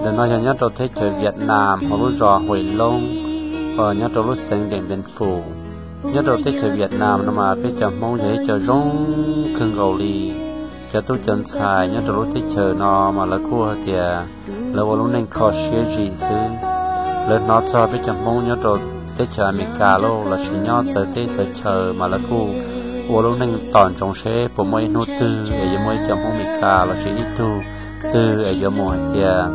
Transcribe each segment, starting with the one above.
Ntawm no yog nyob rau teb chaws Vietnam hauv lub zos Huais Loob, nyob rau lub xeev Điện Biên Phủ. Nyob rau teb chaws Vietnam no mas peb cov Hmoob yog ib co zoo kawg nkaus li. Cov tub cov ntxhais nyob rau lub teb chaws no mas lawv kuj hais tias lawv ua lub neej kho siab zim xwb. Lawv hnov txog peb cov Hmoob nyob rau teb chaws Amelikas lauj lossis nyob txawv teb txawv chaw mas lawv kuj ua lub neej tos ntsoov seb puas muaj ib hnub twg es yuav muaj ib co Hmoob Amelikas lossis ib tug twg es yuav mus hais tias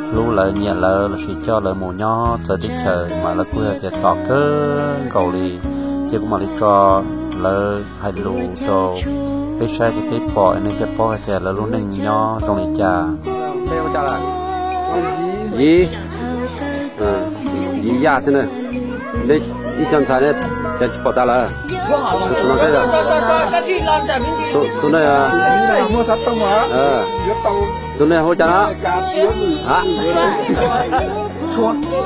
hlub lawv nyiam lawv lossis coj lawv mus nyob txawv teb chaws mas lawv kuj hais tias tos kawg nkaus li. Ces kuv mam li tso lawv hais lus rau peb saib thiab peb pom es nej thiaj paub hais tias lawv lub neej nyob zoo li cas. Yiv, Yiv Yaj thiab na, ib co ntxhais ne, cas tsis pom tas lawm. Tus no, tus no, tus no hu cas no?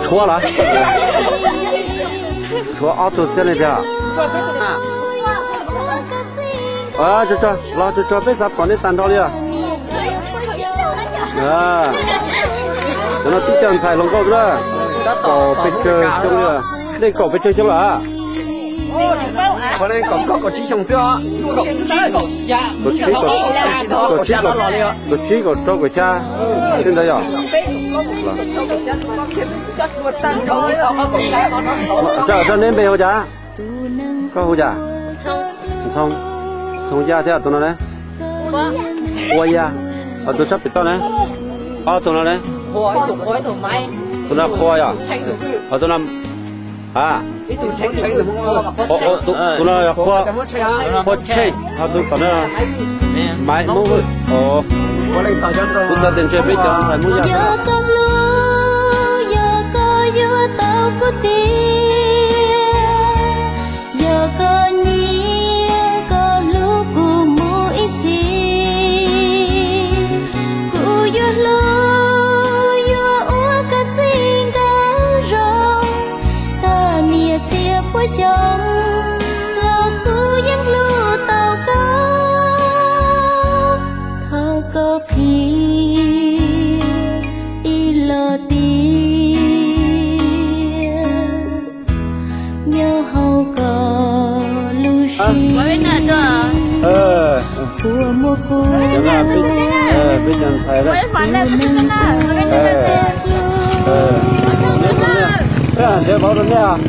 Tshuav los? Tshuav ob tug thiab ne tiag. Tso tso, los tso tso, peb xav pom nej tag nrho li os. Cov no tib co ntxhais hluas nkauj xwb na. Tab tom pes tsawg xyoo li? Nej kaum pes tsawg xyoo lawm? Kaum tsib, kaum tsib, kaum rau, kaum xya, tej ntawd yog. Neb npe hu cas? Koj hu cas? Ntxhoo, Ntxhoo Yaj thiab tus no ne? Qhua Yaj. Ho tus sab pem toj ne? Ob tug no ne? Tus no Qhua yog? Ho tus no, a, tus no yog Qhua, Qhua Tsheej, ho tus tom no Maiv Hmoob. Kuv xav tias ntshe peb cov ntxhais Hmoob Yaj. Yog koj hlub, yog koj yuav tau kuv tiag, yog koj nyiam koj hlub kuv mus ib txhis, kuv yuav hlub, yuav ua koj txij nkawm zoo. Tag niam txiv puas xyoo los kuv yeej hlub tau koj. Thov koj qhia ib los tias nyob hauv koj lub siab puas muaj kuv. Peb hais ntawd vauv rau nej os.